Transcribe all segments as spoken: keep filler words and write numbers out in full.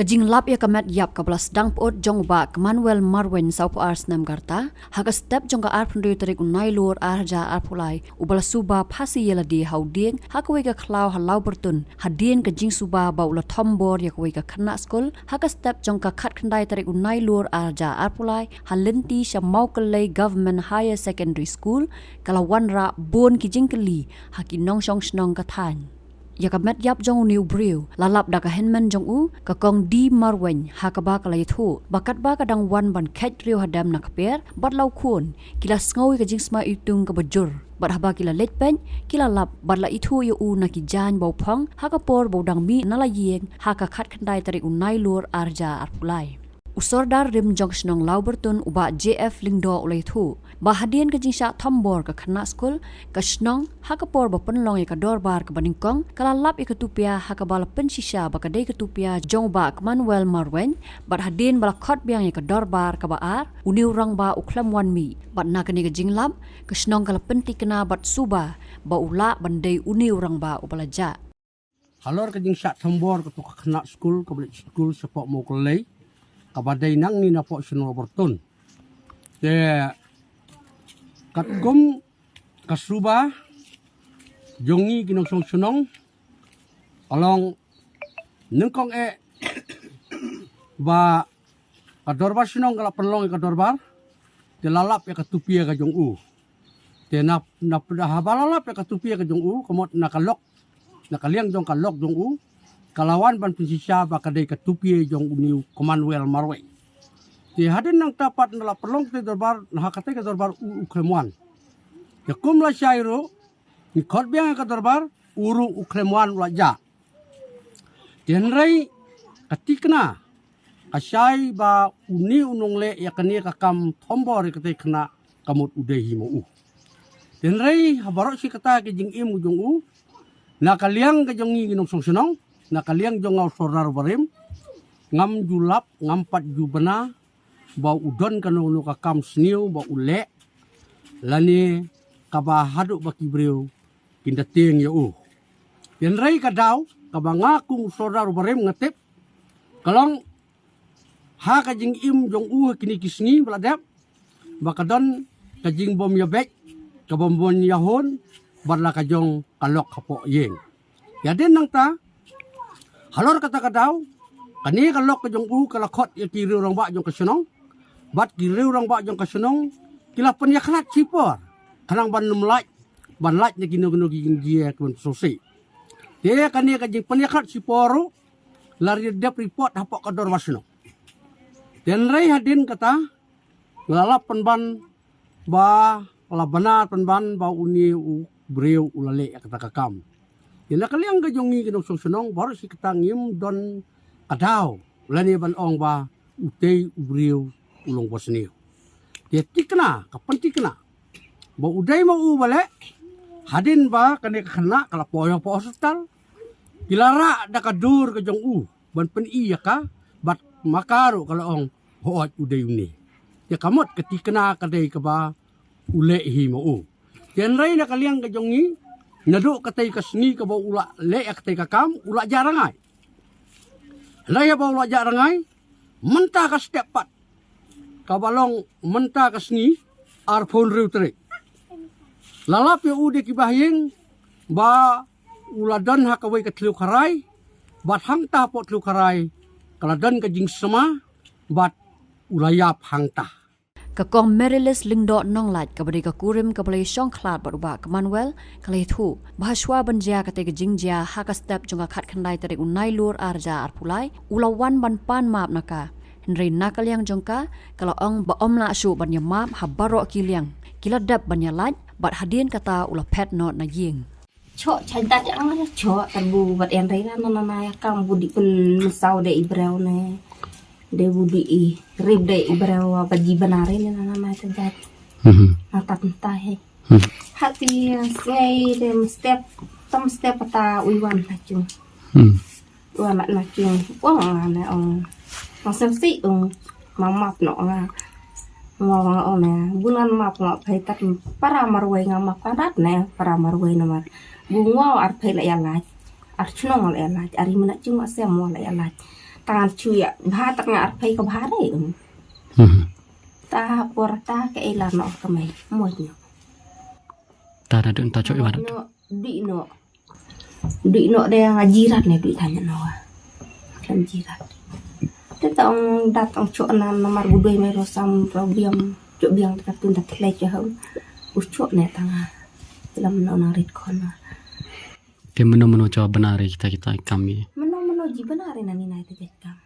Ka jinglap ïa ka met ïap kaba la sdang pyut jong u Bah Kmanuel Marwein, sawphew ar snem ka rta, ha ka step jong ka arphew hynriew tarik u Nailur ar hajar arphew lai, uba la suba phasi ïalade ha u dieng ha kawei ka khlaw ha Lawbyrtun, hadien ka jingsuba ba u la thombor ïa kawei ka khynnah skul, ha ka step jong ka khatkhyndai tarik u Nailur ar hajar arphew lai, ha lynti sha Mawkyllei Government Higher Secondary School, ka la wanrah bun ki jingkylli ha ki nongshong shnong ka thaiñ. Ïa ka met ïap jong une u briew la lap da ka hynmen jong u, ka Kong D Marwein, ha kaba ka la ïathuh ba katba ka dang wan ban kheit riew hadem na kper bad la u khun, ki la sngew ïa ka jingsma iwtung kaba jur, bad haba ki la leit peit, ki la lap bad la ithuh ïa u na ki jaiñ ba u phong ha ka por ba u dang mih na la ïing ha ka khatkhyndai tarik u Nailur ar hajar arphew lai. U Sordar Rim jong ka shnong Lawbyrtun, u Bah J F Lyngdoh, u la ïathuh ba hadien ka jingshah thombor ka khynnah skul, ka shnong, ha ka por ba pynlong ïa ka dorbar kaba nyngkong, ka la lap ïa ka tupia ha kaba la pynshisha ba ka dei ka tupia jong u Bah Kmanuel Marwein, bad hadien ba la khot biang ïa ka dorbar kaba ar, une u rangbah u khlem wan mih, bad na kane ka jinglap ka shnong ka la pynthikna bad suba ba u lah ban dei une u rangbah uba la jah. Halor ka jingshah thombor kato ka khynnah skul kaba leit skul shapoh Mawkyllei, kaba dei nangne napoh shnong Lawbyrtun. Te katkum ka suba jong ngi ki nongshong shnong, ka long nyngkong eh ba ka dorbar shnong ka la pynlong ïa ka dorbar, te la lap ïa ka tupia ka jong u. Te na, na, haba la lap ïa ka tupia ka jong u, ka mut na ka lok, na ka liang jong ka lok jong u, ka la wan ban pynshisha ba ka dei ka tupia jong une u Kmanuel Marwein. Te hadien nangta pat na la pynlong katei ka dorbar, na ha katei ka dorbar u, u khlem wan. Te kum la shai ruh, ngi khot biang ïa ka dorbar, u ruh u khlem wan, u la jah. Te hynrei ka thikna ka shai ba une u nongleh ïa kane ka kam thombor ïa katei ka khynnah ka mut u dei hi ma u. Te hynrei ha baroh shi katta ki jingim jong u, na ka liang ka jong ngi ki nongshong shnong, na ka liang jong nga u Sordar Barim, ngam ju lap, ngam pat ju bna ba u don kano kano ka kam sniew ba u leh, lane kaba haduh ba ki briew kin da tieng ïa u. Te hynrei ka daw kaba nga kum u Sordar Barim nga tip, ka long ha ka jingim jong u ha kine ki sngi ba la dep, ba ka don ka jingbym ïabeit, ka bym bun ïahun, bad la ka jong ka lok hapoh ïing. Ïa hadien nangta, halor kata ka daw, kane ka lok ka jong u ka la khot ïa ki riew rangbah jong ka shnong, bad ki riew rangbah jong ka shnong ki la pynïakhlad shipor, khnang ban ym lait, ban lait na kino kino ki jingeh ki ban pynshong shi. Te kane ka jingpynïakhlad shipor ruh la dep report hapoh ka dorbar shnong. Te hynrei hadien kata, nga la lap pynban ba la bna pynban ba une u briew u la leh ïa kata ka kam. Te na ka liang ka jong ngi ki nongshong shnong, baroh shi katta ngim don ka daw lane ban ong ba utei u briew u long ba sniew. Te thikna, ka pynthikna ba u dei ma u ba leh, hadien ba kane ka khynnah ka la poi hapoh hospital, ki la rah da ka dur ka jong u ban pyni ïa ka, bad ma ka ruh ka la ong, hooid u dei une. Te ka mut ka thikna ka dei kaba u leh hi ma u. Te hynrei na ka liang ka jong ngi, naduh katei ka sngi kaba u la leh ïa katei ka kam, u la jah rngai. Hynrei haba u la jah rngai, mynta ka step pat, kaba long mynta ka sngi arphew hynriew tarik, la lap ïa u da ki bahaïing ba u la don ha kawei ka thliew kharai, bad hangta hapoh thliew kharai ka la don ka jingsma, bad u la ïap hangta. Ka Kong Marylis Lyngdoh Nonglait, kaba dei ka kurim kaba la ïashong khlad bad u Bah Kmanuel, ka la ïathuh ba hashwa ban jia katei ka jingjia ha ka step jong ka khatkhyndai tarik u Nailur ar hajar arphew lai, u la wan ban pan map na ka. Hynrei na ka liang jong ka, ka la ong ba ym lah shuh ban ïa map ha baroh ki liang. Ki la dep ban ïa lait, bad hadien kata u la phet noh na ïing. Choh, chai dat ïa nga choh, tar bu bad ïa hynrei na na na ïa kam bu dih pynmynsaw da i briew ne. Da bu dih i rip da i briew ba ji bana re ne na na na ïa dat. Mhm. Na tat nta he. Hmm. Hati sngai de mstep, tam step ata uiwan na chung. Hmm. Wan na chung. Ong nga ne ong. Ong sem si ong. Mamap no nga. Ngo nga ong ne. Bunan map ngo phai tat para marwei nga map kan rat ne. Para marwei na mar. Bu ngo ar phai la ïa lach. Ar chnong la ïa lach. Ar i mena chung asem ngo la ïa lach. Tangan chuya bha tak nga arphai ka bha re. Hmm. Ta por ta ka ila no ka mai mo no. Ta da dun ta chok iwan. No di no. Dui noh de nga jirat ne dui tanya nawa. Kan jirat. Te ta ong dat ong chok nan namar budoi me rosam ro biam chok biang te katun dat tlek ya hau. U chok ne tanga. Lam no na rit khon. Te meno meno cho bana re kita kita kam ye. Meno meno ji bana re nani nai te kam.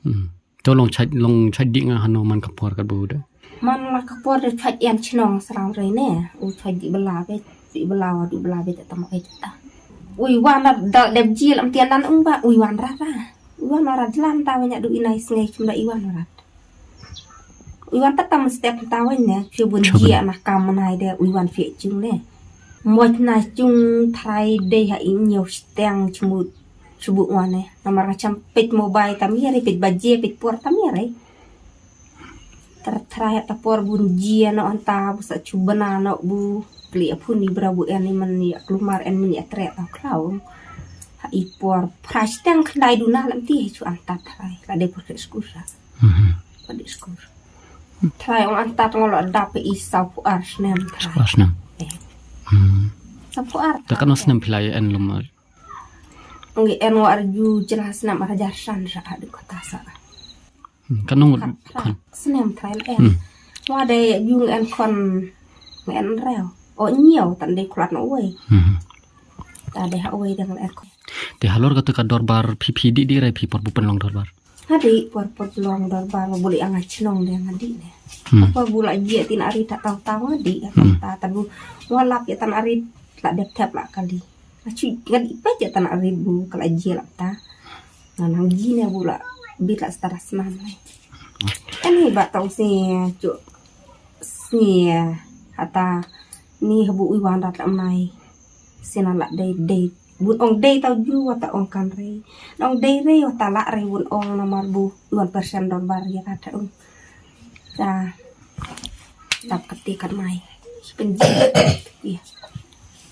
Hmm. To long chait long chait di nga hano man ka por ka bu de. Man la ka por de chait yan chnong srang re ne. U chait di bela be di bela wa di bela be ta mo ai ta. Ui wan da dal dep ji lam tian dan ung ba ui wan ra ra. Ui wan ra dlan ta wa nya du inai sngai chum da i wan ra. Ui wan ta tam step ta wa ne. Chi bun ji na kam nai de ui wan fi chung ne. Mo na chung thrai de ha i nyau steng chmu Chubu wan eh. Namar nga cham peit mobile tam ïa re peit baje peit por tam ïa re. Ter trai ta por bun jia no anta bu sa chubana no bu kli apun ni bra bu en ni man ni klumar en ni atre ta klau. Ha i por pras tang khlai duna lam ti chu anta trai la de por ke skur sa. Mhm. Ka de skur. Trai ong anta ngolo dap i sau pu ar snem trai. Ar snem. Eh. Hmm. Sau pu ar. Ta kan snem phi la en lum. Ngi en wa arju jelas nam arja san sa adu kata sa. Hmm, kan nong kan. Snem trai en. Hmm. Wa de jung en kon ngi en rew. O nyiaw tan de kulat no wei. Hmm. Ta de ha wei dang en kon. Te halor kata ka dorbar phi phi di di re phi por bu pynlong dorbar. Hadi por por long dorbar wa buli anga chnong de anga di ne. Hmm. Apa bula jia tin ari ta tau tau anga di. Hmm. Ta ta bu wa lap ya tan ari la dep tep la kali. Achu ngadi pet ya tan ari bu kala jia lap ta. Nang nang ji ne bula bit la setara senam lai. Ani ba tong si chu si hata ni habu ui wan rat la mai. Sina la dei dei bun ong dei tau ju wa ta ong kan rei. Ong dei rei wa ta la rei bun ong namar bu wan persen don bar ya ka ta ong. Ta tap kati kan mai. Pen ji. Iya.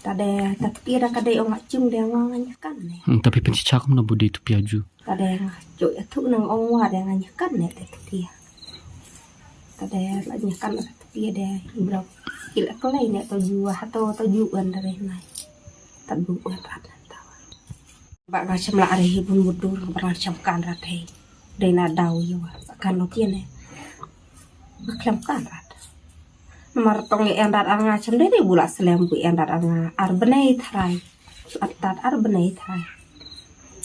Ta de ta tapi da ka dei ong la chung de ong ong kan ne. Hmm, tapi pen chicha kum na bu dei tu pia ju. Ta de nga chu ya tu nang ong wa de nga nyakan ne te tu pia. Ta de la nyakan la tu pia de bro. Kila kelai ne to ju wa to to ju wan da re nai. Ta bu wan rat na ta. Ba nga cham la re hi bun mudur ba nga cham kan rat he. Dei na dau yu wa sa kan lo kien ne. Ba klem kan rat. Namar tong i en rat ar nga cham dei dei bula slem bu en rat ar nga ar bnei thrai. Chu atat ar bnei thrai.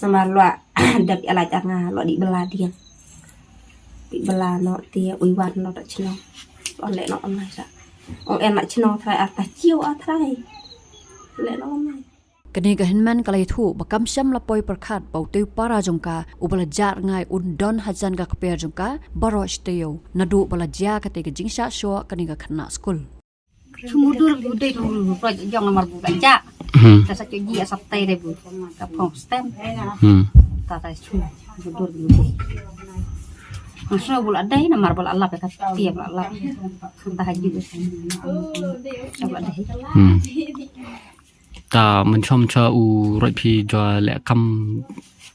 Namar lua dep i alaj ar nga lua di bela diang. Di bela no ti ui wan no ta chnong. Lua le no amai sa. Ong en na chnong thrai ar ta chiu ar thrai. Le no amai. Kane ka hynmen ka la ïathuh ba kam shym la poi pyrkhat ba u tei u para jong ka uba la jah rngai un don hajan ka kper jong ka baroh shi taïew naduh ba la jia kata ka jingshah shoh kane ka khynnah skul. Chu mudur bu dei tu roi jong amar bu ka jah. Hmm. Ka sa chu ji asap tai re bu ka phong stem. Hmm. Ta ta chu mudur bu dei. Ngasno bu la dei namar bu la lap ka tiap la lap. Ta ha ji bu la dei. Hmm. Ta mynchom cha u roi phi jwa le kam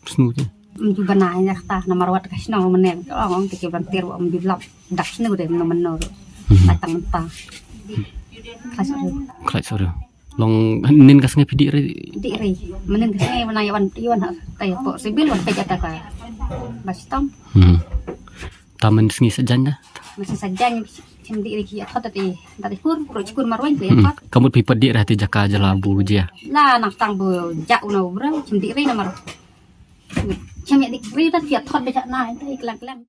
snu te. Mju bana nya ta namar wat ka shnong mane ong ong te ke ban ter wa mju lap dak snu de mano mano. Mhm. Ta tang ta. Khlai sore. Khlai sore. Long nin ka sngi phi di re. Di re. Menen ka sngi mana yawan yawan ha ta ya po sibil wan pe jata ka. Bastom. Hmm. Ta men sngi sa jan da. Masa sajan chim di re ki ya thot te. Dari kur pro kur marwan te ya thot. Kamut phi padi re te jaka jala bu jia. La nang tang bu ja una bra chim di re namar. Chim ya di re da ya thot be ja na te klang klang.